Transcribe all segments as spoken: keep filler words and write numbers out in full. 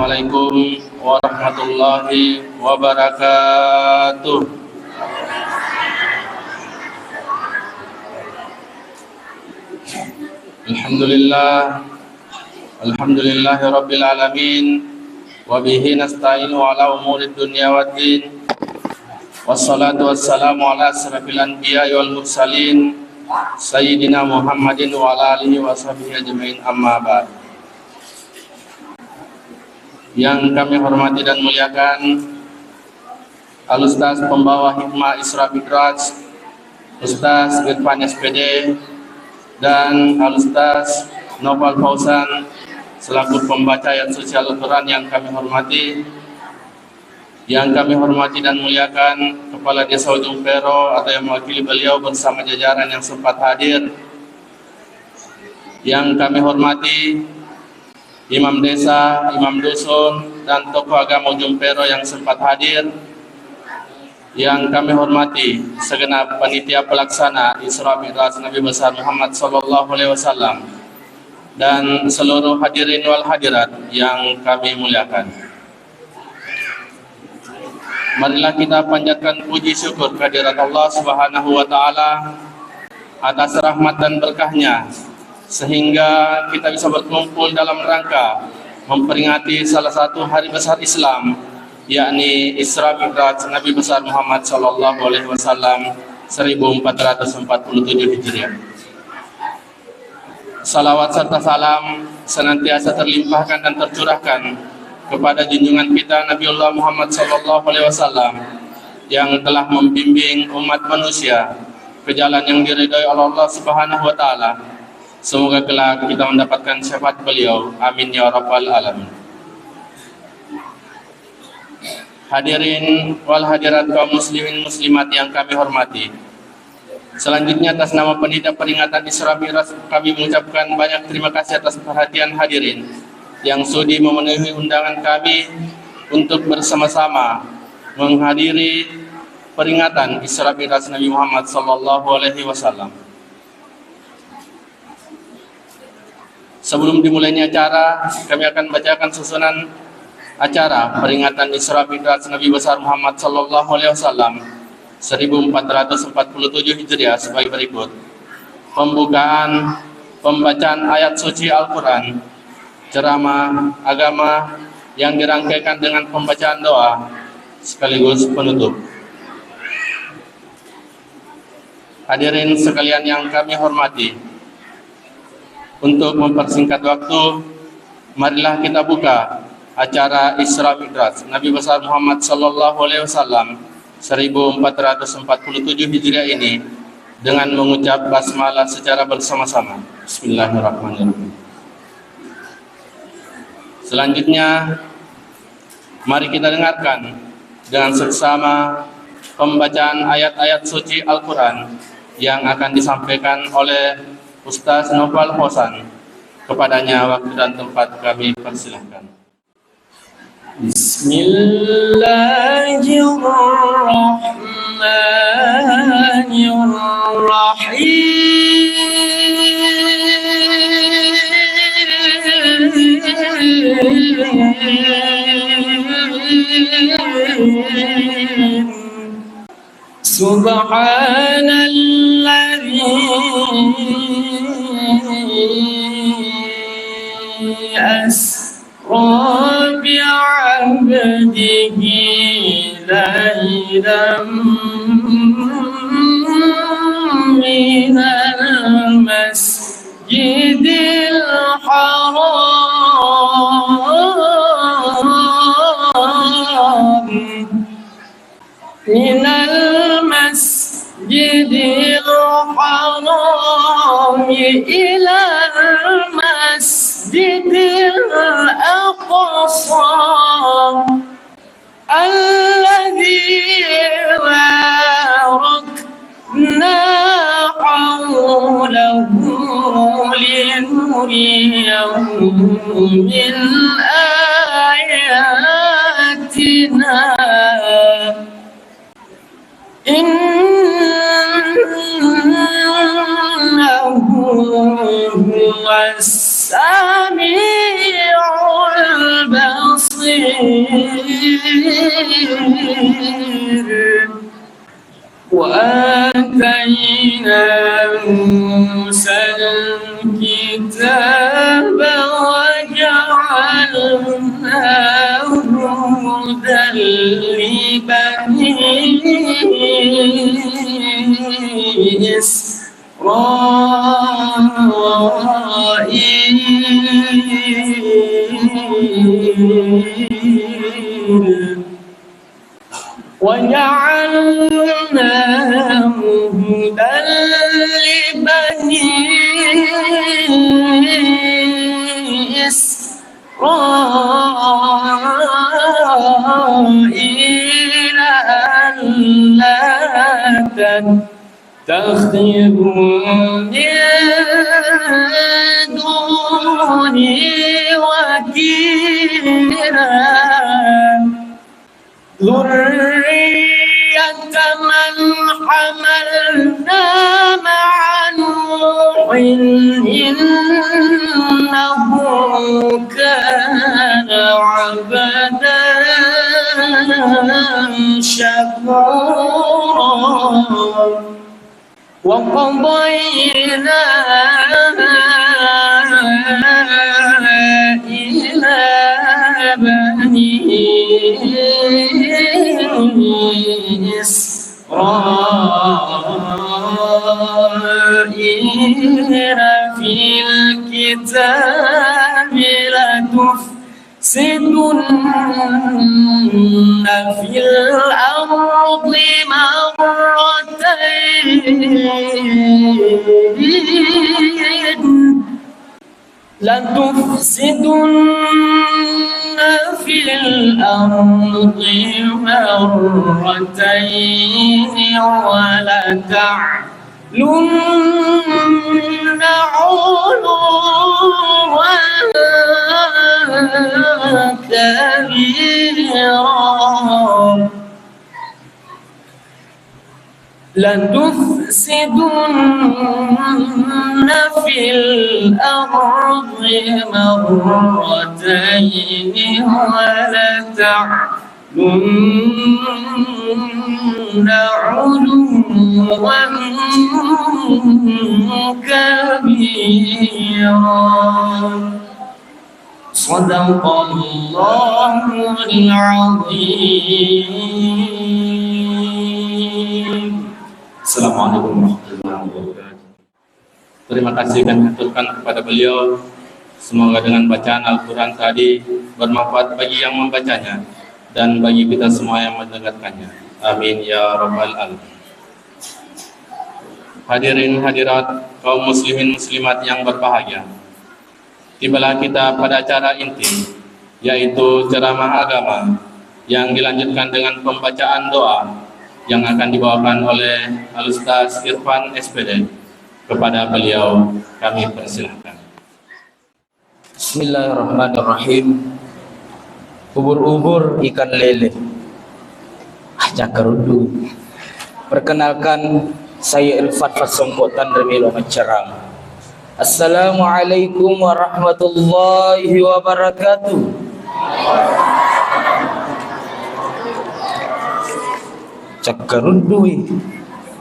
Assalamualaikum warahmatullahi wabarakatuh. Alhamdulillah. Alhamdulillahi rabbil alamin. Wa bihi nasta'inu ala umurid dunya waddin. Wassalatu wassalamu ala asyrafil anbiya'i wal mursalin, Sayyidina Muhammadin wa ala alihi wa sahbihi ajma'in, amma ba'd. Yang kami hormati dan muliakan Al-Ustaz Pembawa Hikmah Isra Mi'raj, Ustaz Irfan S P D, dan Al-Ustaz Noval Fauzan selaku pembaca ayat suci Al-Quran yang kami hormati. Yang kami hormati dan muliakan Kepala Desa Ujung Pero atau yang mewakili beliau bersama jajaran yang sempat hadir. Yang kami hormati Imam Desa, Imam Dusun, dan tokoh agama Ujung Pero yang sempat hadir. Yang kami hormati segenap panitia pelaksana Isra Mi'raj Nabi Besar Muhammad Sallallahu Alaihi Wasallam dan seluruh hadirin wal hadirat yang kami muliakan. Marilah kita panjatkan puji syukur kehadirat Allah Subhanahu wa Ta'ala atas rahmat dan berkahnya, sehingga kita bisa berkumpul dalam rangka memperingati salah satu hari besar Islam, yakni Isra Mi'raj Nabi Besar Muhammad Sallallahu Alaihi Wasallam seribu empat ratus empat puluh tujuh Hijriah. Salawat serta salam senantiasa terlimpahkan dan tercurahkan kepada junjungan kita Nabiullah Muhammad Sallallahu Alaihi Wasallam yang telah membimbing umat manusia ke jalan yang diridhoi oleh Allah Subhanahu wa Ta'ala. Semoga kelak kita mendapatkan syafaat beliau. Amin ya rabbal alamin. Hadirin wal hadirat, kaum muslimin muslimat yang kami hormati. Selanjutnya, atas nama panitia peringatan Isra Mi'raj, kami mengucapkan banyak terima kasih atas perhatian hadirin yang sudi memenuhi undangan kami untuk bersama-sama menghadiri peringatan Isra Mi'raj Nabi Muhammad Sallallahu Alaihi Wasallam. Sebelum dimulainya acara, kami akan bacakan susunan acara peringatan Isra Mi'raj Nabi Besar Muhammad Sallallahu Alaihi Wasallam seribu empat ratus empat puluh tujuh Hijriah sebagai berikut. Pembukaan, pembacaan ayat suci Al-Quran, ceramah agama yang dirangkaikan dengan pembacaan doa sekaligus penutup. Hadirin sekalian yang kami hormati, untuk mempersingkat waktu, marilah kita buka acara Isra Mi'raj Nabi Besar Muhammad Sallallahu Alaihi Wasallam seribu empat ratus empat puluh tujuh Hijriah ini dengan mengucap basmalah secara bersama-sama. Bismillahirrahmanirrahim. Selanjutnya, mari kita dengarkan dengan seksama pembacaan ayat-ayat suci Al-Quran yang akan disampaikan oleh Ustaz Noval Hosan. Kepadanya waktu dan tempat kami persilahkan. بسم الله الرحمن الرحيم. سبحان الذي أسرى بعبده ليلا من المسجد الحرام من المسجد الحرام إلى المسجد الأقصى الذي باركنا حوله لنريه من آياتنا. إنه هو السميع البصير. وآتينا موسى الكتاب وجعلناه هدى لبني إسرائيل وجعلناه هدى لبني إسرائيل ألا تتخذوا من دوني وكيلا. ذرية من حملنا مع نوح إنه كان عبدا شكورا. وقضينا إلى بني إسرائيل في الكتاب لتفسدن في الأرض مرتين لتفسدن في الأرض مرتين ولتعلن علوا كبيرا. لتفسدن في الأرض مرتين ولتعلن علوا كبيرا. صدق الله العظيم. Assalamualaikum warahmatullahi wabarakatuh. Terima kasih kami haturkan kepada beliau. Semoga dengan bacaan Al-Quran tadi bermanfaat bagi yang membacanya dan bagi kita semua yang mendengarkannya. Amin ya rabbal alamin. Hadirin hadirat, kaum muslimin muslimat yang berbahagia. Tibalah kita pada acara inti, yaitu ceramah agama yang dilanjutkan dengan pembacaan doa yang akan dibawakan oleh Al-Ustaz Irfan, S P D. Kepada beliau kami persilahkan. Bismillahirrahmanirrahim. Ubur-ubur ikan lele. Ah, cakkaruddu. Perkenalkan, saya Irfan Fassongko Tanre, melo maccarama. Assalamualaikum warahmatullahi wabarakatuh. Cakkaruddu i.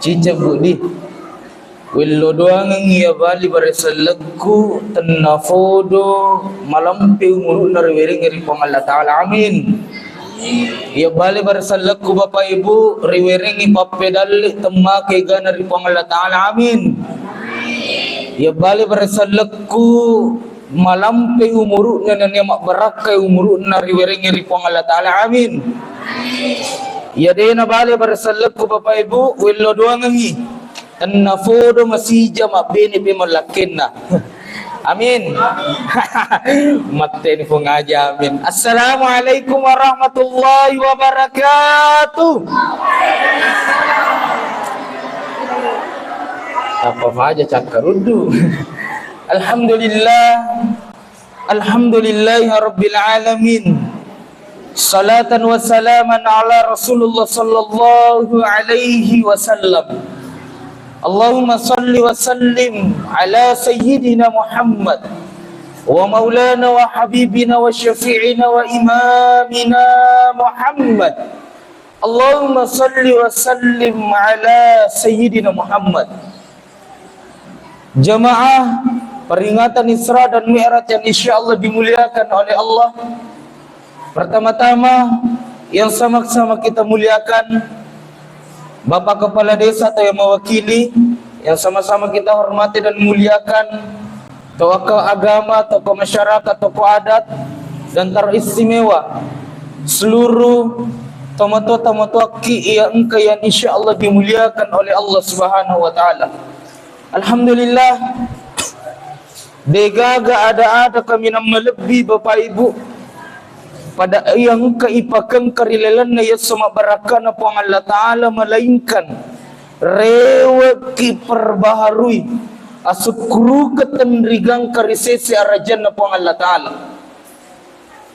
Cicak budi. Wello doangengngi iya bali bare sellekku tennafodo malampe umuru'na riwerengngi ri Puang Allah Ta'ala. Amin. Iya bali bare sellekku Bapak Ibu riwerengngi pappedalle temmake egana ri Puang Allah Ta'ala. Amin. Iya bali bare sellekku malampe umuru'na nennia mabbarakkai umuru'na riwerengngi ri Puang Allah Ta'ala. Amin. Iya dena bali bare sellekku Bapak Ibu wello doangengngi. Tennafodo masija mabbene pemellakkenna. Amin. Matteni Puang Aji, amin. Assalamualaikum warahmatullahi wabarakatuh. Apa faja cakkaruddu. Alhamdulillah. Alhamdulillahi rabbil alamin. Salatan wa salaman ala Rasulullah sallallahu alaihi wasallam. Allahumma salli wa sallim ala sayyidina Muhammad ومولانا وحبيبنا وشفيعنا وإمامنا محمد. اللهم صل وسلم على سيدنا محمد. Jamaah peringatan Isra dan Mi'raj yang insya Allah dimuliakan oleh Allah. Pertama-tama, yang sama-sama kita muliakan Bapak Kepala Desa atau yang mewakili, yang sama-sama kita hormati dan muliakan, tokoh agama, tokoh masyarakat, tokoh adat, dan teristimewa seluruh tomatoa-tomatoakki yang engka yang insya Allah dimuliakan oleh Allah Subhanahu wa Ta'ala. Alhamdulillah, degaga ada-ada kaminang malebbi, Bapak Ibu, pada iya engka ipakengka ri lalenna iya esso mabbarakkana Puang Allah Ta'ala, melainkan rewekki perbaharui, asukkuruka tenrigangka ri sese arajanna Puang Allah Ta'ala.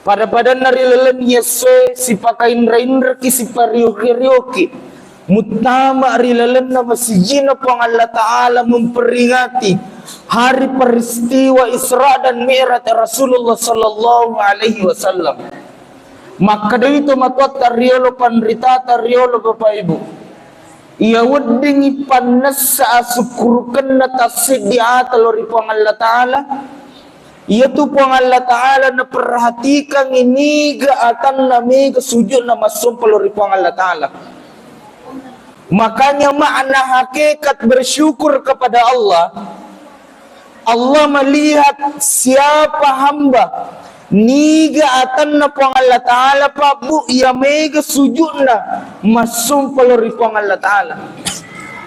Pada-padanna ri laleng essoe, sipakainra-inraki, sipario-rioki, muttama ri lalenna masijina Puang Allah Ta'ala memperingati hari peristiwa Isra dan Mi'raj Rasulullah sallallahu alaihi wasallam. Makkedai tomatoatta riolo, panritata riolo, Bapak Ibu, iya weddingngi pannessa asukkurukenna tasseddi ata lao ri Puang Allah Ta'ala, iyatu Puang Allah Ta'ala naperhatikangngi niga atanna, mega sujudna massompa lao ri Puang Allah Ta'ala. Makanya makna hakikat bersyukur kepada Allah, Allah melihat siapa hamba niga atanna Puang Allah Ta'ala, Pak Bu, iya mega sujudna massompa lao ri Puang Allah Ta'ala.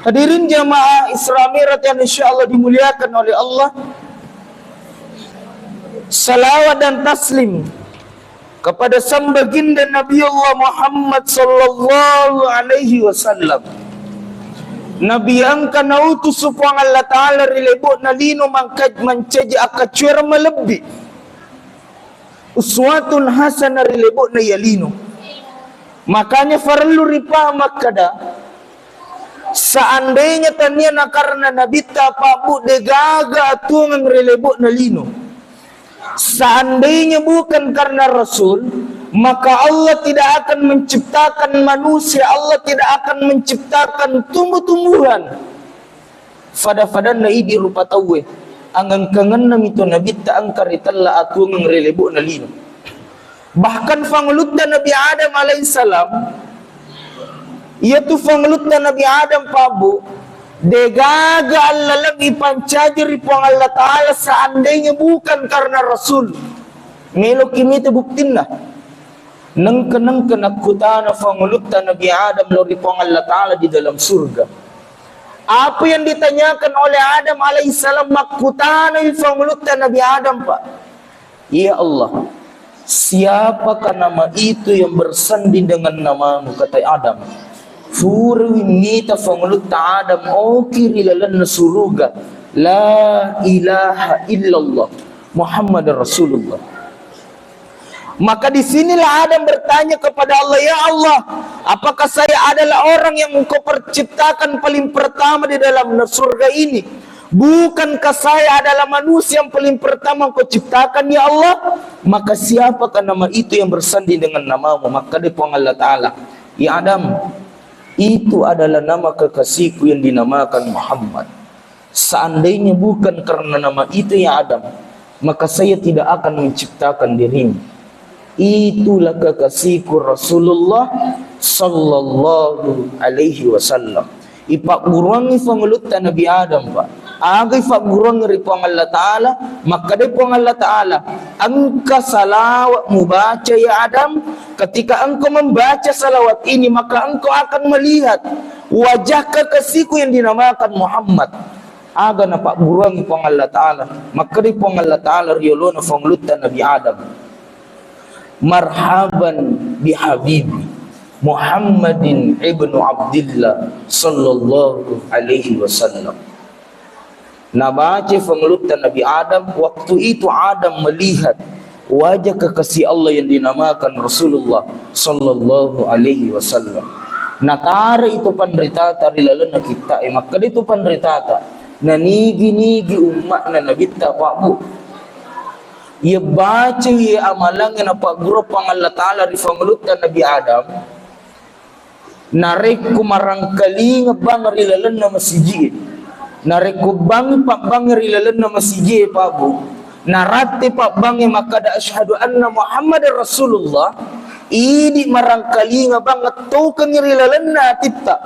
Hadirin jamaah Isra Mi'raj yang insya Allah dimuliakan oleh Allah, salawat dan taslim kepada Sang Baginda Nabi Allah Muhammad sallallahu alaihi wasallam. Nabi engka nautus Puang Allah Ta'ala ri lebo'na lino mangka-, mancaji akkacuereng malebbi, uswatun hasanah ri lebo'na iya lino. Makanya farellu ripaham makkeda, seandainya tania nakarena Nabitta, Pak Bu, degaga atuongeng ri lebo'na lino. Seandainya bukan karena Rasul, maka Allah tidak akan menciptakan manusia, Allah tidak akan menciptakan tumbuh-tumbuhan fada-fadanna idi rupa tauwe, angengkangennami to Nabitta engka ritella atuongeng ri lebo'na lino. Bahkan fangulutta Nabi Adam alaihissalam, iyatu fangulutta Nabi Adam, Pak Bu, degaga allaleng ipancaji ri Puang Allah Ta'ala seandainya bukan karena Rasul. Meloki mita buktinna. Nengke-nengke nakkutana fangulutta Nabi Adam lao ri Puang Allah Ta'ala di dalam surga. Apa yang ditanyakan oleh Adam alaihissalam, makkutanai fangulutta Nabi Adam, Pak. Ya Allah, siapakah nama itu yang bersanding dengan namamu, kata Adam. Furui mita fangulutta Adam, oki ri lalenna suruga. La ilaha illallah Muhammad Rasulullah. Maka di sinilah Adam bertanya kepada Allah, "Ya Allah, apakah saya adalah orang yang Engkau perciptakan paling pertama di dalam surga ini? Bukankah saya adalah manusia yang paling pertama Engkau ciptakan, ya Allah? Maka siapakah nama itu yang bersanding dengan namamu?" Maka dia Puang Allah Ta'ala, "Ya Adam, itu adalah nama kekasihku yang dinamakan Muhammad. Seandainya bukan karena nama itu, ya Adam, maka saya tidak akan menciptakan dirimu." Itulah kekasihku Rasulullah sallallahu alaihi wasallam. Ipagguruangngi fangulutta Nabi Adam, Pak. Aga ifagguruangngi ri Puang Allah Ta'ala, makkeda Puang Allah Ta'ala, "Engka salawat mubaca, ya Adam. Ketika engkau membaca salawat ini, maka engkau akan melihat wajah kekasihku yang dinamakan Muhammad." Aga napagguruangngi Puang Allah Ta'ala, makkeda Puang Allah Ta'ala ri yolona fangulutta Nabi Adam, "Marhaban bihabibi Muhammadin ibnu Abdillah sallallahu alaihi wasallam." Nabaca fangulutta Nabi Adam, waktu itu Adam melihat wajah kekasih Allah yang dinamakan Rasulullah sallallahu alaihi wasallam. Natara itu panritata ri lalenna kitta e, makkeda itu panritata, "Nanigi-nigi umma'na Nabitta, Pak Bu, Iya bacai amalangnge napagguru Puang Allah Ta'ala ri fangulutta Nabi Adam, narekko marangkalinga bang ri lalenna masiji'e, narekko bang pabbang ri lalenna masiji'e, Pak Bu, naratte pabbangnge makkada, "Asyhadu anna Muhammadar Rasulullah," idi marangkalinga bang ettokeng ri lalenna atitta.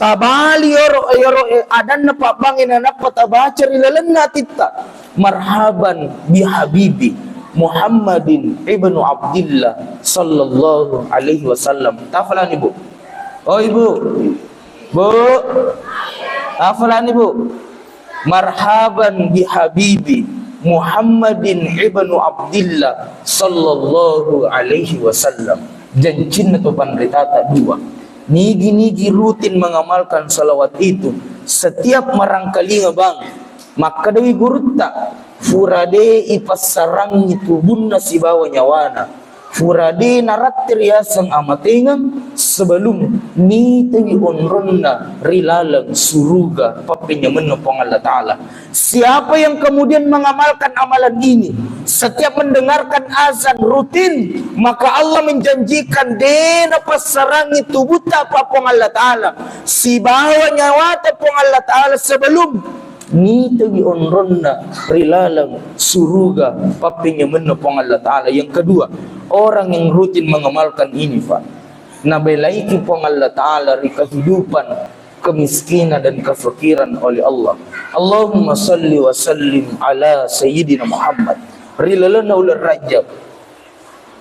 Tabali yoro, yoro, eh, adanna pabbangnge nanappa tabaca ri lalenna atitta, "Marhaban bi habibi Muhammadin ibnu Abdillah sallallahu alaihi wasallam." Tafalani, Bu? Oh, Ibu. Bu. Tafalani, Bu? "Marhaban bi habibi Muhammadin ibnu Abdillah sallallahu alaihi wasallam." Jancinna to panritata dua. Nigi-nigi rutin mengamalkan salawat itu, setiap marangkalinga bang, makkedai gurutta, "Furade ipassarangi tubunna sibawa nyawana, furade naratte riaseng amatengeng sebelum nitewi onronna ri laleng suruga pappenyamenna Puang Allah Ta'ala." Siapa yang kemudian mengamalkan amalan ini, setiap mendengarkan azan rutin, maka Allah menjanjikan de napassarangi tubutta pa Puang Allah Ta'ala sibawa nyawata Puang Allah Ta'ala sebelum nitewi onronna ri laleng suruga pappenyamenna Puang Allah Ta'ala. Yang kedua, orang yang rutin mengamalkan ini, Pak, nabelaiki Puang Allah Ta'ala ri kehidupan kemiskinan dan kefakiran oleh Allah. Allahumma salli wa sallim ala Sayyidina Muhammad. Ri lalenna uleng Rajab,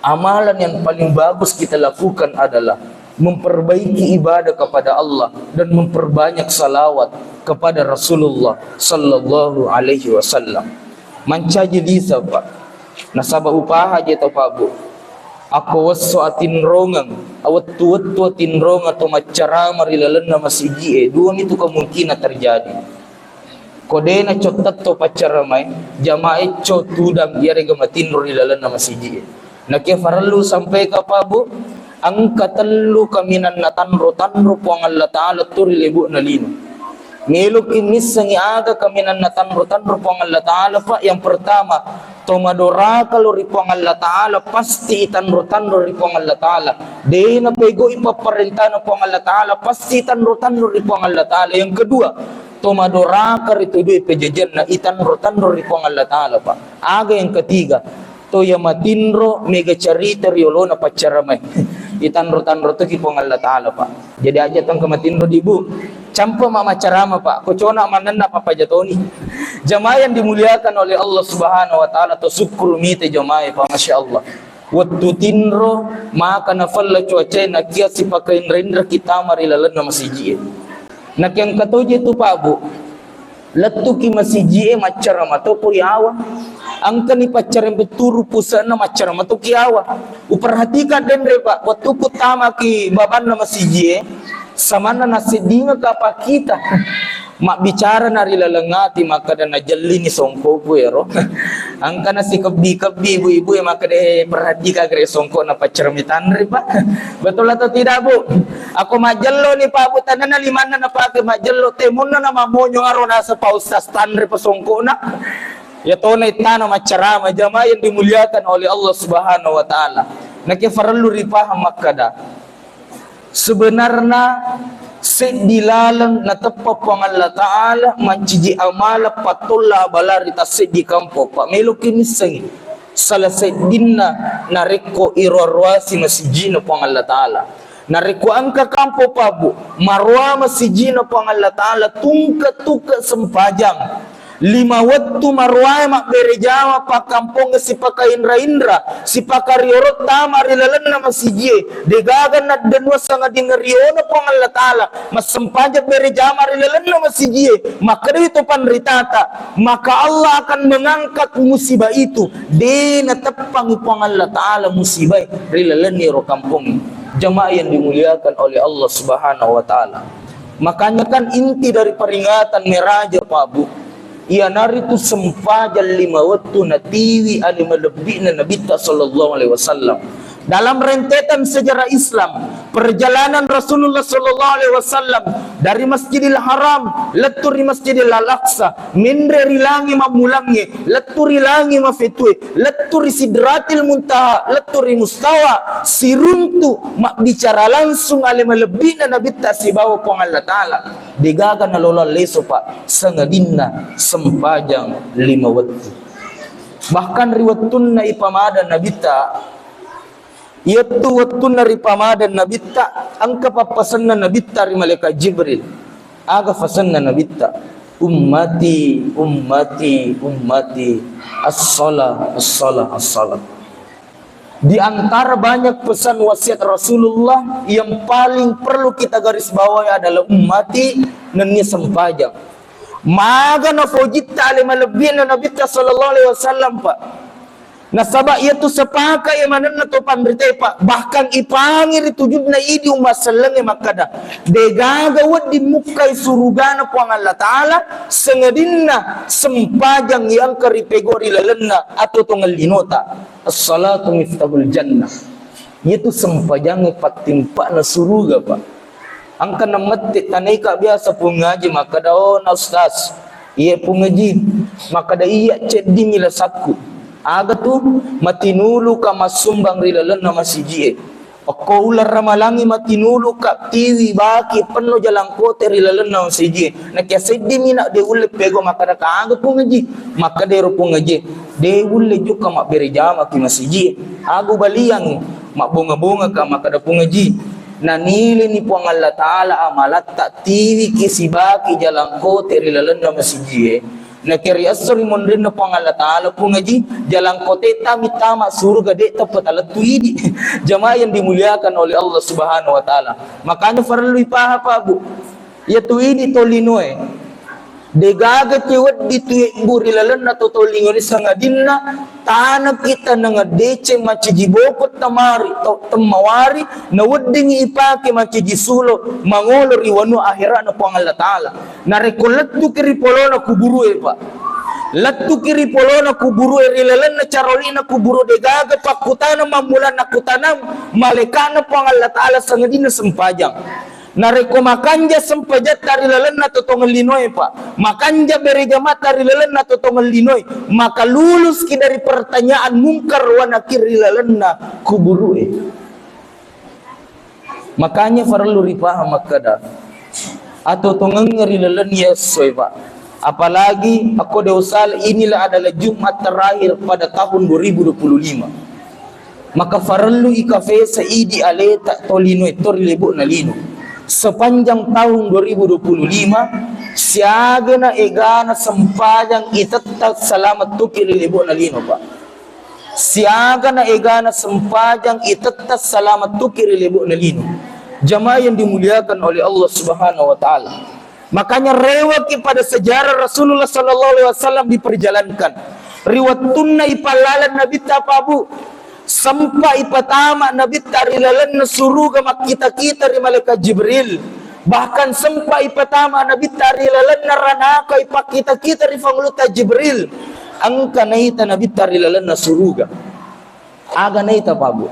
amalan yang paling bagus kita lakukan adalah memperbaiki ibadah kepada Allah dan memperbanyak salawat kepada Rasulullah sallallahu alaihi wasallam. Mancaji lisa, Pak. Nasaba upaha je tau, Pak Bu. Akko wesso atinrongeng, wettu-wettu atinrongeng to maccarama ri lalenna masiji'e, duami tu kemungkinan terjadi. Ko de nacottetto paccaramae, jamae co tudang iyarega matinro ri lalenna masiji'e. Nakia farellu sampaika, Pak Bu, engka tellu kaminanna tanro-tanro Puang Allah Ta'ala tu ri lebu'na lino. Meloki missengi aga kaminanna tanro-tanro Puang Allah Ta'ala, Pak. Yang pertama, to madoraka lo ri Puang Allah Ta'ala, pasti itanro-tanro ri Puang Allah Ta'ala. De napegoi papparentana Puang Allah Ta'ala, pasti itanro-tanro ri Puang Allah Ta'ala. Yang kedua, to madoraka ri tu due pejajianna, itanro-tanro ri Puang Allah Ta'ala, Pak. Aga yang ketiga, to iya matinro mega carita ri olona paccaramae. Itanro-tanro toki Puang Allah Ta'ala, Pak. Jadi aja tongka matinro di, Bu. Campa ma maccarama, Pak. Kocona manenna papajatoni. Jamaah yang dimuliakan oleh Allah Subhanahu wa Ta'ala, to syukur mite jamaah, Pak. Masya Allah. Wettu tinro, maka nafella cuacae, nakia sipakainra-inra kita mari lalenna masiji'e. Nakiangka toje tu, Pak Bu. Lettuki masiji'e maccarama to ko yawa. Engkani paccareng betturu puse'na maccarama to ki yawa. Uperhatikan denre, Pak, wettuku tamaki babanna masiji'e, samanna naseddingeka apa kita. Mabbicara na ri laleng ati makkada najellini songkoku ero. Engkana sikebbi-kebbi ibu-ibu e makkada, eh, perhatikan gere songkokna paccarami tanre, Pak. Betul atau tidak, Bu? Ako majjello ni, Pak, Bu, tanana limanna napake majjello, temonna na mamonyong aro nasa Pak Ustaz tanre pasongkokna. Ya tona ittana maccarama, jamaah yang dimuliakan oleh Allah Subhanahu wa Ta'ala. Nake farellu ripaham makkada, sebenarna seddi laleng nateppa Puang Allah Ta'ala manciji amala pattolla abalari tasseddi kampo, Pak. Meloki missengi salah seddinna narekko iroa-roasi masijina Puang Allah Ta'ala. Narekko engka kampo, Pak, Bu, maroa masijina Puang Allah Ta'ala, tungke-tungke sempajang. Lima wettu maroae mabbere jama pakkampong sipakainra-inra, sipakarioro tama ri lalenna masijie. Degaga naddenua sangadinna riona Puang Allah Ta'ala, massempajang bere jama ri lalenna masijie. Makkedai to panritata, maka Allah akan mengangkat musibah itu. De nateppangi Puang Allah Ta'ala musibae ri lalenna ero kampongnge. Jamaah yang dimuliakan oleh Allah Subhanahu wa Ta'ala. Makanya kan inti dari peringatan meraja, Pak, Bu, iyanaritu sempajang lima wettu natiwi ale malebbi'na Nabitta sallallahu alaihi wasallam. Dalam rentetan sejarah Islam, perjalanan Rasulullah sallallahu alaihi wasallam dari Masjidil Haram lettu ri Masjidil Al-Aqsa, menre ri langi mammulangnge, lettu ri langi mafetue, lettu ri Sidratil Muntaha, lettu ri Mustawa, siruntu mabbicara langsung ale malebbi'na Nabitta sibawa Puang Allah Ta'ala. Degaga nalolang leso, Pak, sangadinna sempajang lima wettu. Bahkan ri wettunna ipamada Nabitta, iyattu wettunna ripamada Nabitta, engka pappasenna Nabitta ri malaikat Jibril. Aga fasenna Nabitta? "Ummati, ummati, ummati, as-salah, as-salah, as-salah." Di antara banyak pesan wasiat Rasulullah, yang paling perlu kita garis bawahi adalah ummati, nennia sempajang. Maga nafojitta ale malebbi'na Nabitta sallallahu alaihi wasallam, Pak. Nasaba iyatu sepaka iya manenna to panrite, Pak. Bahkan ipangi ri tujunna idi umma sellengnge makkada, degaga wedding mukkai surugana Puang Allah Ta'ala, sangadinna sempajang iya engka ripego ri lalenna atau tongeng linota. As-salatu miftahul jannah. Iyatu sempajangnge pattimpa'na suruga, Pak. Engka namette tanaika biasa Pung Haji makkada, "Oh, na Ustaz, iye Pung Haji," makkada, "iya ceddimi lasakku." Aga tu? Matinuluka massumbang ri lalenna masijie. Okko uleng ramalangi matinuluka tiwi baki penno jalangkote ri lalenna masijie. Nakia seddimi nak de ulle pego makkada, "Kaga Pung Haji?" Makkada ero Pung Haji, "De ulle jukka mabbere jamaki masijie. Agu baliang mabbonga-bongaka," makkada Pung Haji. Nanileni Puang Allah Ta'ala amalatta tiwiki sibaki jalangkote ri lalenna masijie. Nakeri esso ri monrinna Puang Allah Ta'ala Pung Haji, jalangkoteta mitama suruga de teppa talettu idi. Jamaah yang dimuliakan oleh Allah Subhanahu wa Ta'ala. Makanya farellui paham, Pak, Bu. Iyatu idi tolinoe. Degaga ce weddi tu yebbu ri lalenna to tolinoe sangadinna tana kita nangedeceng maciji boko tamari, to-, temmawari, na weddingi ipake maciji sulo mangolo ri wanu akhiratna Puang Allah Ta'ala. Narekko lettuki ri polona kuburue, Pak. Lettuki ri polona kuburue, ri lalenna carolina kuburu degaga pakkutana mammula nakkutanang malaikana Puang Allah Ta'ala sangadinna sempajang. Narekko makanja sempajatta ri lalenna totongeng linoe, Pak, makanja bere jamatta ri lalenna totongeng linoe, maka luluski dari pertanyaan mungkar wa nakir ri lalenna kuburue. Makanya farellu ripaham makkada, atau tongeng ri lalenna essoe, Pak. Apalagi akko de usala, inilah adalah Jumat terakhir pada tahun dua ribu dua puluh lima. Maka farellu ikafesa idi aleta to linoe to ri lebo'na lino. Sepanjang tahun dua ribu dua puluh lima, siagana egana sempajang itetta selamat tuki ri lebo'na lino, Pak. Siagana egana sempajang itetta selamat tuki ri lebo'na lino. Jamaah yang dimuliakan oleh Allah Subhanahu wa Ta'ala. Makanya rewaki pada sejarah Rasulullah sallallahu alaihi wasallam diperjalankan. Ri wettunna ipallalang Nabitta, Pak, Bu, sempa ipatama Nabitta ri lalenna suruga makkita-kita ri malaikat Jibril. Bahkan sempa ipatama Nabitta ri lalenna ranaka ipakkita-kita ri Pangulutta Jibril. Engka naita Nabitta ri lalenna suruga. Aga naita, Pak, Bu?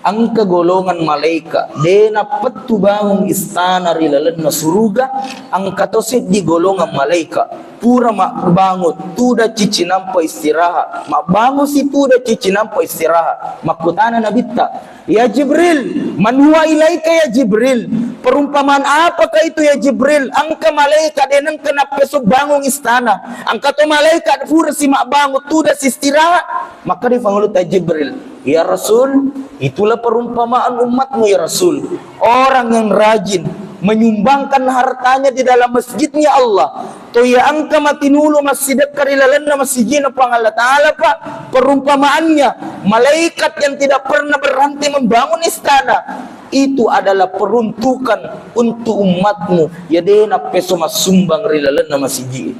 Engka golongan malaika de nappettu bangung istana ri lalenna suruga, engka to seddi golongan malaika pura mabbangung tudang cici nampa istirahat, mabbangung si tudang cici nampa istirahat. Makkutana Nabitta, "Ya Jibril, man huwa ilaika ya Jibril? Perumpamaan apakah itu ya Jibril? Engka malaika de nengka nappeso bangung istana, engka to malaika pura si mabbangung tudang si istirahat." Makkeda Pangulutta Jibril, "Ya Rasul, itulah perumpamaan umatmu, ya Rasul. Orang yang rajin menyumbangkan hartanya di dalam masjidnya Allah, to iya engka matinulu massidekka ri lalenna masijina Puang Allah Ta'ala, Pak, perumpamaannya malaikat yang tidak pernah berhenti membangun istana, itu adalah peruntukan untuk umatmu, ya de nappeso massumbang ri lalenna masiji."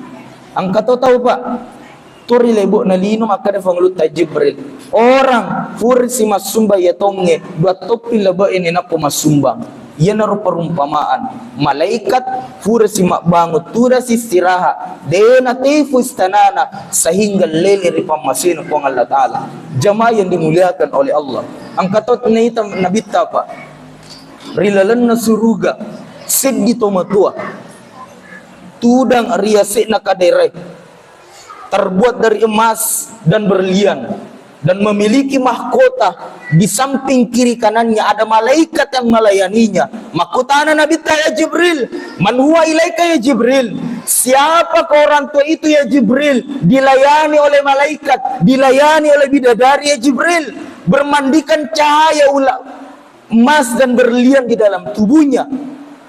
Engka to tau, Pak, to ri lebo'na lino, makkeda Pangulutta Jibril, "Orang pura si massumbang iya tongnge, dua toppi lebe'e nenappa massumbang." Iyanaro perumpamaan malaikat pura si mabbangun tudang si istirahat, de natefu istanana sehingga lele ri pammasena Puang Allah Ta'ala. Jamaah yang dimuliakan oleh Allah. Engka to naita Nabitta, Pak, ri lalenna suruga seddi tomatoa tudang ri yase'na kadere, terbuat dari emas dan berlian, dan memiliki mahkota. Di samping kiri kanannya ada malaikat yang melayaninya. Makkutana Nabitta, "Ya Jibril, man huwa ilaika ya Jibril? Siapakah orang tua itu ya Jibril? Dilayani oleh malaikat, dilayani oleh bidadari ya Jibril, bermandikan cahaya ula-, emas dan berlian di dalam tubuhnya,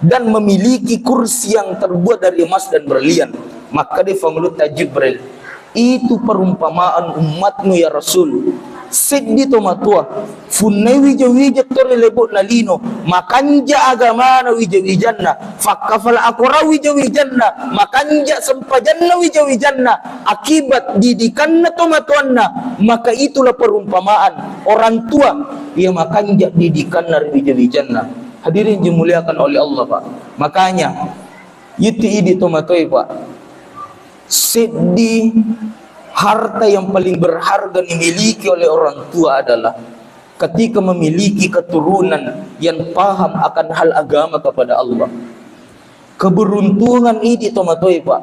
dan memiliki kursi yang terbuat dari emas dan berlian." Makkeda Pangulutta, "Jibril, itu perumpamaan umatmu ya Rasul. Seddi tomatoa, funnai wija-wija to ri lebo'na lino, makanja agamana wija-wijanna, fakkafala akorang wija-wijanna, makanja sempajanna wija-wijanna, akibat didikanna tomatoanna, maka itulah perumpamaan orang tua yang makanja didikanna ri wija-wijanna." Hadirin dimuliakan oleh Allah, Pak. Makanya, itu idi tomatoe, Pak. Seddi harta yang paling berharga dimiliki oleh orang tua adalah ketika memiliki keturunan yang paham akan hal agama kepada Allah. Keberuntungan idi tomatoe, Pak.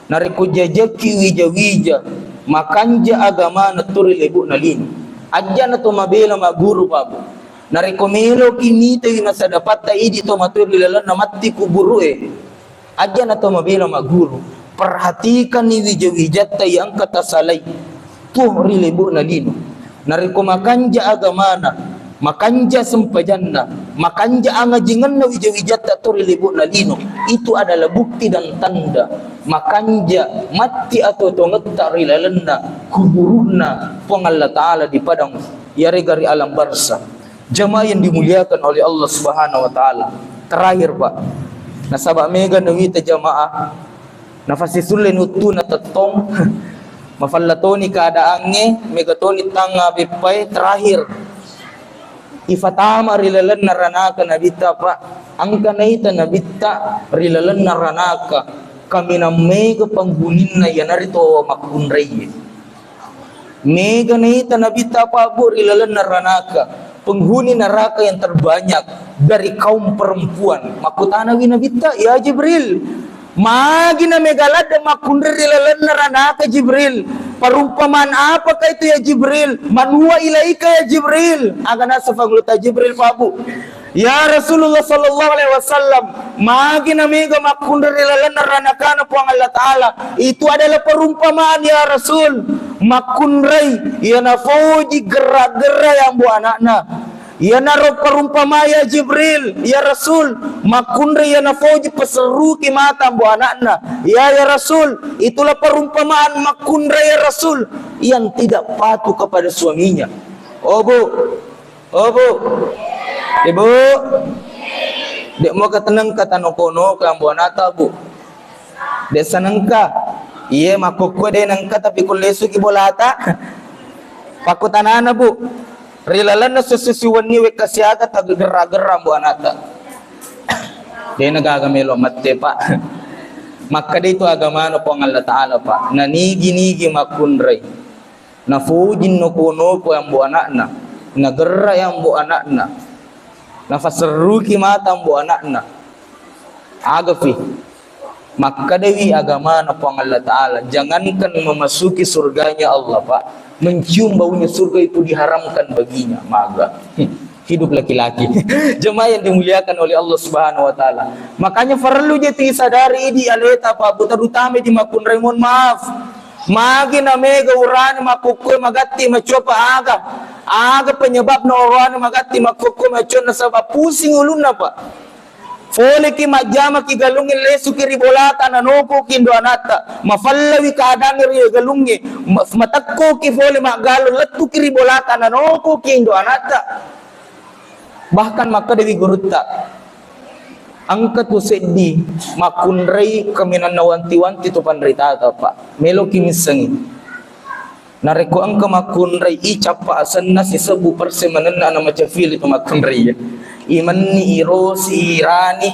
Narekko jajaki wija-wija, makanja agamana to ri lebo'na lino. Ajjana to mabela magguru, Pak, Bu. Narekko meloki mitawi masa depatta idi tomatoe ri lalenna matti kuburu'e, ajjana to mabela magguru. Perhatikani wija-wijatta yang engka tasalai tuo ri lebo'na lino. Narekko makanja agamana, makanja sempajanna, makanja angajingenna wija-wijatta to ri lebo'na lino, itu adalah bukti dan tanda makanja matti atau tongetta ri lalenna kuburu'na Puang Allah Ta'ala di padang yarega ri alam barza. Jamaah yang dimuliakan oleh Allah Subhanahu wa Ta'ala. Terakhir, Pak. Nasaba mega nawita jamaah, nafasisulle nuttuna tettong, mafalla toni keadaangnge, mega toni tangnga beppae. Terakhir, ifatama ri lalenna ranaka Nabitta, Pak. Engka naita Nabitta ri lalenna ranaka, kaminang mega penghuninya iyanaritu makkunraie. Mega naita Nabitta, Pak, Bu, ri lalenna ranaka, penghuni neraka yang terbanyak dari kaum perempuan. Makkutanawi Nabitta, "Ya Jibril, magi na mega ladde makkunrai ri lalenna ranaka, Jibril? Perumpamaan apakah itu, ya Jibril? Man huwa ilaika, ya Jibril?" Aga naseng Pangulutta Jibril, Pak, Bu. "Ya Rasulullah sallallahu alaihi wasallam, magi na mega makkunrai ri lalenna ranakana Puang Allah Ta'ala? Itu adalah perumpamaan, ya Rasul. Makkunrai iya nafoji gerra-gerra yang bu anakna. Iyanaro perumpamaan, ya Jibril, ya Rasul, makkunrai iya nafoji peserruki mata bu anakna. Ya, ya Rasul, itulah perumpamaan makkunrai, ya Rasul, yang tidak patuh kepada suaminya." Oh, Bu, Oh, Bu. Ibu. Dek moka tenengka tanoko-noko ambo anata, Bu. Dek sanengka. Iye, makkukku de nengka tapi kullesuki bolata. Pakkutanana, Bu. Ri lalenna susu siwenni wekka siaga tagerra-gerra ambo anata. De nagaga melo mette, Pak. Makkeda itu agamana Puang Allah Ta'ala, Pak. Nanigi-nigi makkunrai. Nafojinno kono ko ambo anakna, nagerra ambo anakna, nafaserruki mata ambo anakna. Agapi makkedawi agamana Puang Allah Ta'ala, jangankan memasuki surganya Allah, Pak, mencium baunya surga itu diharamkan baginya. Maga. Hmm. Hidup laki-laki. Jemaah yang dimuliakan oleh Allah Subhanahu wa Ta'ala. Makanya perlu je tu sadari di aleta, Pak, Bu, terutama di makkunrai, mohon maaf. Magi na mega urane makkukkue magatti macopa aga? Aga penyebabna urane magatti makkukkue macopa? Nasaba pusing ulunna, Pak. Foleki majjamaki galungnge, lesuki ri bolata, nanokoki indo anatta. Mafallawi keadaangnge ri galungnge, ma-, matekkoki fole maggalung, lettuki ri bolata, nanokoki indo anatta. Bahkan makkedawi gurutta, engka tu seddi makkunrai kaminang nawanti-wanti tu panritata, Pak. Meloki missengi. Narekko engka makkunrai, icappa asenna sisebbu persen manenna na macafili tu makkunrai. Imenni, irosi, irani,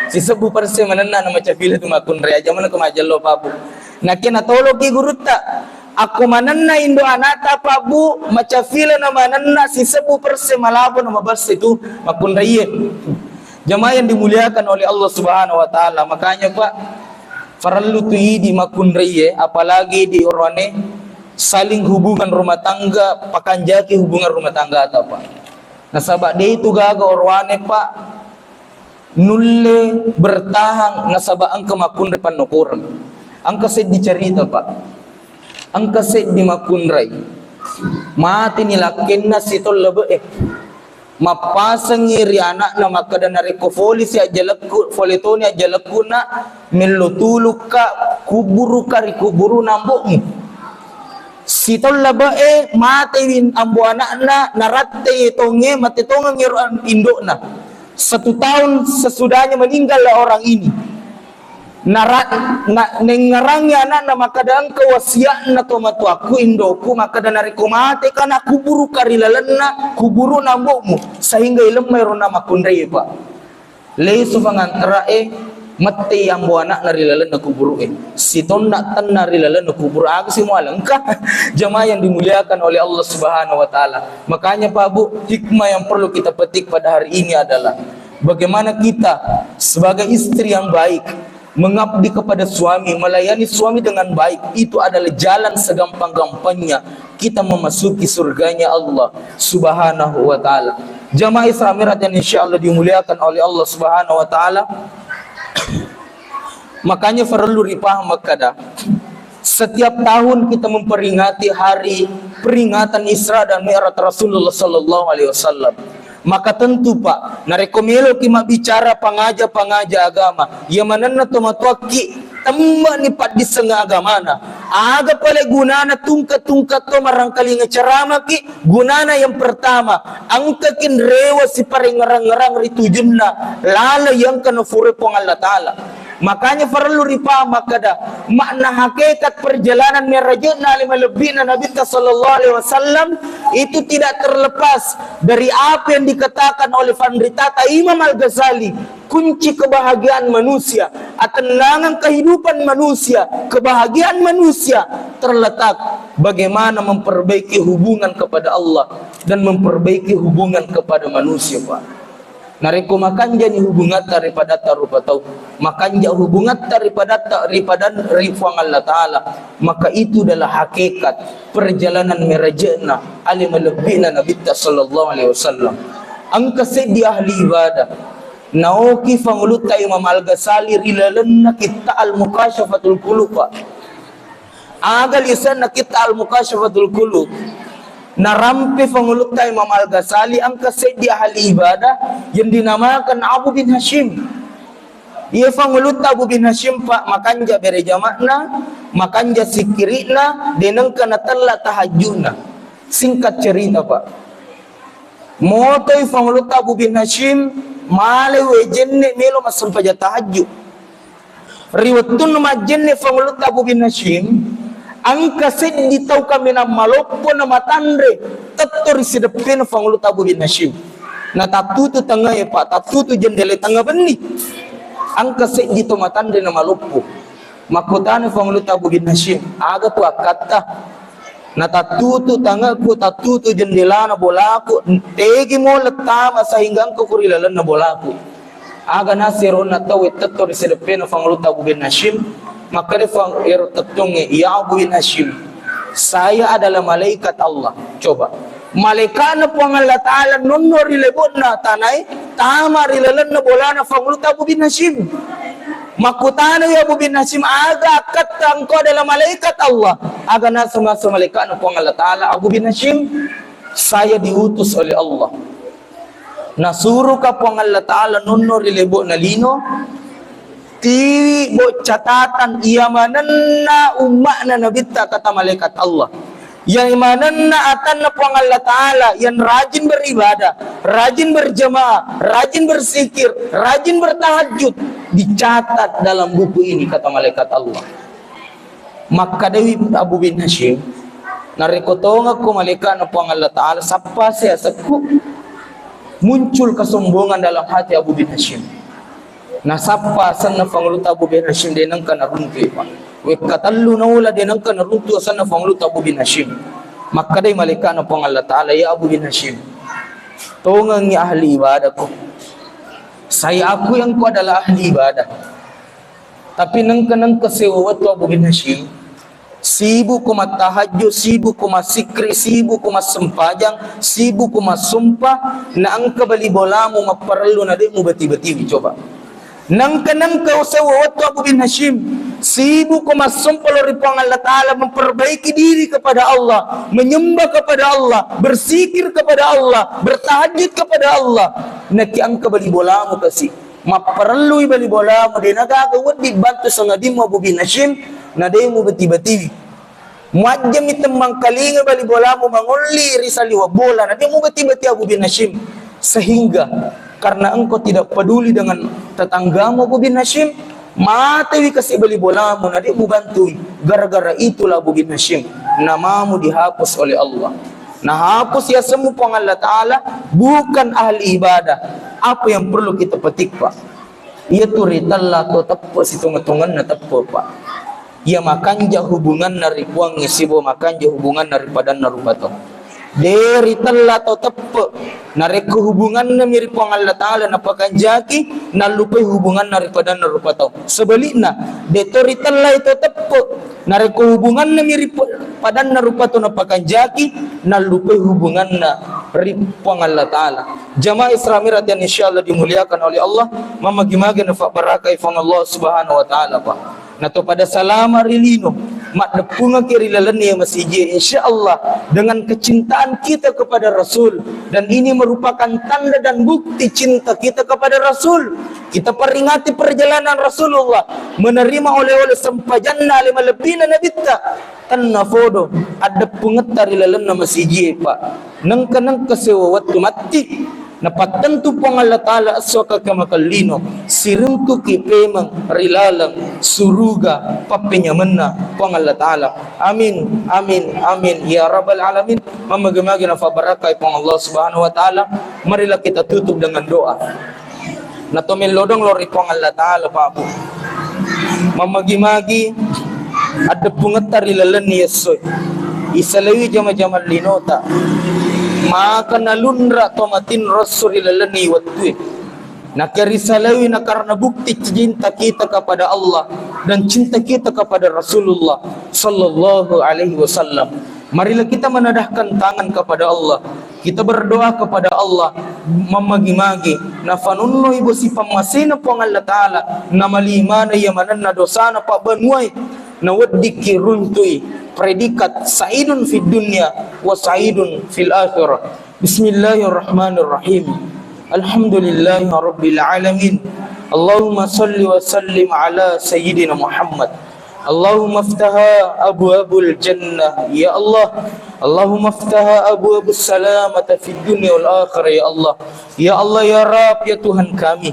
sisebbu persen manenna na macafili tu makkunrai. Aja maneng ko majello, Pak, Bu. Nakke natoloki gurutta. Akko manenna indo anata, Pak Bu, macafilana manenna sisebbu persen malabo na mabesse tu makkunraie. Jamaah yang dimuliakan oleh Allah Subhanahu wa Ta'ala, makanya, Pak, farellu tu idi makkunraie, apalagi di oroane saling hubungan rumah tangga, pakanjaki hubungan rumah tangga ata, Pak. Nasaba de itu gaga oroane, Pak, nulle bertahan nasaba engka makkunrai pannokoreng. Engka seddi carita, Pak. Engka seddi makkunrai. Mateni lakkenna sitollebe e. Mappasengngi ri anakna makkeda, "Narekko folisi ajjalekku, fole toni ajjalekku, Nak, mello tulukka, kubburuka ri kubburuna ambo'mu." Sitollebe e, matei ambo anakna, narattei tonge, mate tongeng ero an-, indo'na. Satu tahun sesudahnya meninggal orang ini. Nara-, na-, nengngerangi anakna makkeda, "Engka wasiatna tomatoakku, indoku, makkeda narekko mateka, nakubburuka ri lalenna kuburuna ambo'mu, sehingga ilemmai ronna makkunrai, Pak." Lesu fangantara e, mettei ambo anakna ri lalenna kuburu e. Sitonna tenna ri lalenna kuburu, aga si mualengka? Jamaah yang dimuliakan oleh Allah Subhanahu wa Ta'ala. Makanya, Pak Bu, hikmah yang perlu kita petik pada hari ini adalah bagaimana kita sebagai istri yang baik mengabdi kepada suami, melayani suami dengan baik, itu adalah jalan segampang-gampangnya kita memasuki surganya Allah Subhanahu wa Ta'ala. Jamaah Isra Mi'raj yang insya Allah dimuliakan oleh Allah Subhanahu wa Ta'ala, makanya perlu dipaham makkeda, setiap tahun kita memperingati hari peringatan Isra dan Mi'raj Rasulullah Sallallahu Alaihi Wasallam. Maka tentu, Pak, narekko meloki mabbicara pangaja-pangaja agama, iya manenna tomatoakki temme'ni paddisseng agamana. Aga pale gunana tungke-tungke to marangkalinga ceramaki? Gunana yang pertama, engkaki rewa siparengngerang-ngerang ri tujunna laleng yang engka nafuroi Puang Allah Ta'ala. Makanya parellu ripaham makkeda, makna hakikat perjalanan mi'rajna ale malebbi'na Nabitta sallallahu alaihi wasallam itu tidak terlepas dari apa yang dikatakan oleh Pandritata Imam Al-Ghazali, kunci kebahagiaan manusia, atennangan kehidupan manusia, kebahagiaan manusia terletak bagaimana memperbaiki hubungan kepada Allah dan memperbaiki hubungan kepada manusia, Pak. Narekko makanjani hubungatta ri padatta rupa tau, makanja hubungatta ri padatta, ri padan-, ri Puang Allah Ta'ala, maka itu adalah hakikat perjalanan mi'rajna ale malebbi'na Nabitta sallallahu alaihi wasallam. Engka seddi ahli ibadah naoki Pangulutta Imam Al-Ghazali ri lalenna kitta Al-Mukasyafatul Qulub, Pak. Aga lisenna kitta Al-Mukasyafatul Qulub, narampe Pangulutta Imam Al-Ghazali engka seddi ahli ibadah yang dinamakan Abu bin Hashim. Iye Pangulutta Abu bin Hashim, Pak, makanja bere jamakna, makanja sikkiri'na, de nengka natella tahajjudna. Singkat cerita, Pak. Motoi Pangulutta Abu bin Hashim, malai wae jenne melo massempajang tahajju. Ri wettunna majjenne Pangulutta Abu bin Hashim, engka seddi tau kaminang maloppo na matanre tetto ri sideppena Pangulutta Abu bin Hashim. Na tattutu tengngae, Pak, tattutu jendela tengnga benni. Engka seddi tau matanre na maloppo. Makkutana Pangulutta Abu bin Hashim, "Aga tu akkatta?" Na tattutu tange'ku, tattutu jendelana bolaku, tegi mo lettama sehingga engka ku ri lalenna bolaku. Aga nasero onna tau tetto ri sedeppena Pangulutta Abu bin Hashim, makkeda Pang-, ero tettongnge, "Ya Abu bin Hashim, saya adalah malaikat Allah." Coba. Malaikatna Puang Allah Ta'ala nonno ri lebo'na tanae, tama ri lalenna bolana Pangulutta Abu bin Hashim. Makkutana ya Abu bin Hashim, "Aga akkatta engkau adalah malaikat Allah?" Aga naseng-, naseng malaikatna Puang Allah Ta'ala, "Abu bin Hashim, saya diutus oleh Allah. Nasuruka Puang Allah Ta'ala nonno ri lebo'na lino, tiwi bo catatan iya manenna umma'na Nabitta," kata malaikat Allah. Yang manenna atanna Puang Allah Ta'ala yang rajin beribadah, rajin berjamaah, rajin berzikir, rajin bertahajud, dicatat dalam buku ini, kata malaikat Allah. Makkedai Abu bin Hashim, "Narekko tongekko malaikatna Puang Allah Ta'ala, sappa se asekku." Muncul kesombongan dalam hati Abu bin Hashim. Nasappa asenna Pangulutta Abu bin Hashim, de nengka naruntu, Pak. Wekka tellu naola de nengka naruntu asenna Pangulutta Abu bin Hashim. Makkedai malaika'na Puang Allah Ta'ala, "Ya Abu bin Hashim, tongengi ahli ibadahku. Saya akui engkau adalah ahli ibadah. Tapi nengka-nengka sewa wettu Abu bin Hashim, sibuk ko mattahajju, sibuk ko massikri, sibuk ko massempajang, sibuk ko massumpa, na engka bali bolamu mapparellu na de mubati-batiwi." Coba. Nengka-nengka sewa wettu Abu bin Hashim, sibuk ko massumpa lao ri Puang Allah Ta'ala, memperbaiki diri kepada Allah, menyembah kepada Allah, berzikir kepada Allah, bertahajud kepada Allah. Naki engka bali bolamu kasi. Mapparellui bali bolamu, de nagaga wedding bantu sangadimmu Abu bin Hashim, na de mubati-batiwi. Muajjami temmangkalinga bali bolamu mangolli ri saliweng bola, na de mubati-bati Abu bin Hashim. Sehingga karena engkau tidak peduli dengan tetanggamu Abu bin Hashim, matewi kasi bali bolamu, na de mubantui. Gara-gara itulah Abu bin Hashim, namamu dihapus oleh Allah. Nahapus yasemmu Puang Allah Ta'ala, bukan ahli ibadah. Apa yang perlu kita petik, Pak? Iyatu ritella to teppe sitonga-tonganna teppe, Pak. Iya makanja hubunganna ri Puangnge sibawa makanja hubunganna ri padanna rupa tau. De ritella to teppe, narekko hubungannami ri Puang Allah Ta'ala napakanjaki, nallupai hubunganna ri padanna rupa tau. Sebalikna, de to ritellai to teppe, narekko hubungannami ri pu-, padanna rupa tau napakanjaki, nallupai hubunganna ri Puang Allah Ta'ala. Jamaah Isra Mi'raj yang insyaallah dimuliakan oleh Allah, mamagi-magi nafabarakai Puang Allah Subhanahu wa Ta'ala, Pak. Nato pada salama ri lino, maddeppungaki ri lalenna iya masiji, insyaallah dengan kecintaan kita kepada Rasul, dan ini merupakan tanda dan bukti cinta kita kepada Rasul. Kita peringati perjalanan Rasulullah, menerima oleh-oleh sempajanna ale malebbina Nabitta. Tennafodo addeppungetta ri lalenna masijie, Pak. Nengka-nengka sewa wettu matti, napattentu Puang Allah Ta'ala esso kakamakellino, siruntuki pemeng ri laleng suruga pappenyamenna Puang Allah Ta'ala. Amin, amin, amin ya rabbal alamin. Mamagi-magi nafabarakai Puang Allah Subhanahu wa Ta'ala. Marilah kita tutup dengan doa. Nato mellodong lao ri Puang Allah Ta'ala, Pak, Bu. Mamagi-magi addeppungetta ri lalenni essoe. Isalaiwi jama-jamang linota. Maka nalunra to matinro esso ri lalenni wettue. Naka risalaiwi na karena bukti cinta kita kepada Allah dan cinta kita kepada Rasulullah sallallahu alaihi wasallam. Marilah kita menadahkan tangan kepada Allah. Kita berdoa kepada Allah, mammagi-magi nafanonnoi bosi pammasena Puang Allah Ta'ala, namalimana iya manenna dosana pabbanuae, naweddikki runtui predikat saidun fid dunya wa saidun fil akhirah. Bismillahirrahmanirrahim. Alhamdulillahi rabbil alamin. Allahumma salli wa sallim ala sayyidina Muhammad. Allahumma aftaha abwabul jannah, ya Allah. Allahumma aftaha abwabus salamata fid dunya wal akhirah, ya Allah. Ya Allah, ya Rabb, ya Tuhan kami.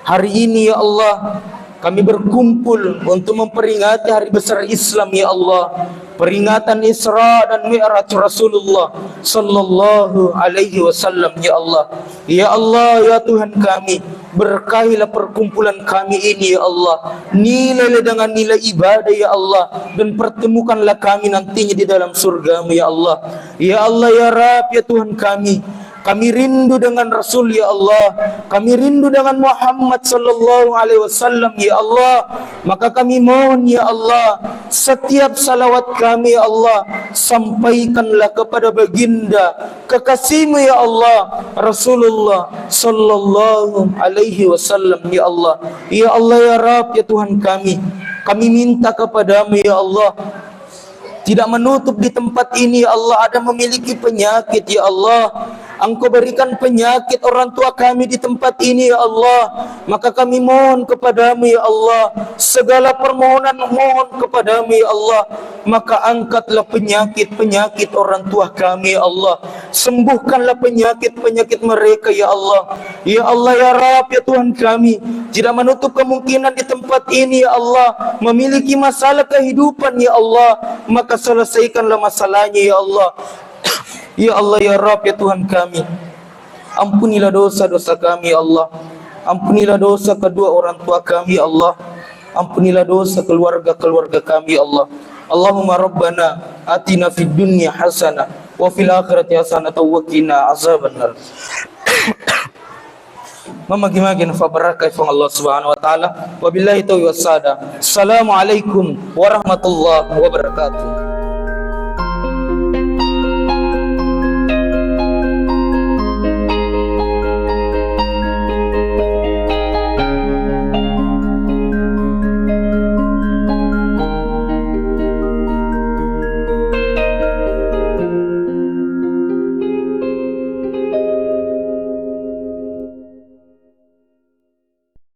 Hari ini, ya Allah, kami berkumpul untuk memperingati hari besar Islam, ya Allah. Peringatan Isra dan Mi'raj Rasulullah sallallahu alaihi wasallam, ya Allah. Ya Allah, ya Tuhan kami, berkahilah perkumpulan kami ini, ya Allah. Nilailah dengan nilai ibadah, ya Allah, dan pertemukanlah kami nantinya di dalam surgamu, ya Allah. Ya Allah, ya Rabb, ya Tuhan kami, kami rindu dengan Rasul, ya Allah. Kami rindu dengan Muhammad sallallahu alaihi wasallam, ya Allah. Maka kami mohon, ya Allah, setiap salawat kami, ya Allah, sampaikanlah kepada baginda kekasihmu, ya Allah, Rasulullah sallallahu alaihi wasallam, ya Allah. Ya Allah, ya Rabb, ya Tuhan kami, kami minta kepadamu, ya Allah, tidak menutup di tempat ini, ya Allah, ada memiliki penyakit, ya Allah. Engkau berikan penyakit orang tua kami di tempat ini, ya Allah. Maka kami mohon kepadamu, ya Allah. Segala permohonan mohon kepadamu, ya Allah. Maka angkatlah penyakit-penyakit orang tua kami, ya Allah. Sembuhkanlah penyakit-penyakit mereka, ya Allah. Ya Allah, ya Rabb, ya Tuhan kami, tidak menutup kemungkinan di tempat ini, ya Allah, memiliki masalah kehidupan, ya Allah, maka selesaikanlah masalahnya, ya Allah. Ya Allah, ya Rabb, ya Tuhan kami, ampunilah dosa-dosa kami, ya Allah. Ampunilah dosa kedua orang tua kami, ya Allah. Ampunilah dosa keluarga-keluarga kami, ya Allah. Allahumma rabbana atina fid dunya hasanah wa fil akhirati hasanah wa qina azabannar. Mamagi-magi nafa barakah Puang Allah Subhanahu wa Ta'ala. Wabillahi taufiq wassada. Assalamualaikum warahmatullahi wabarakatuh.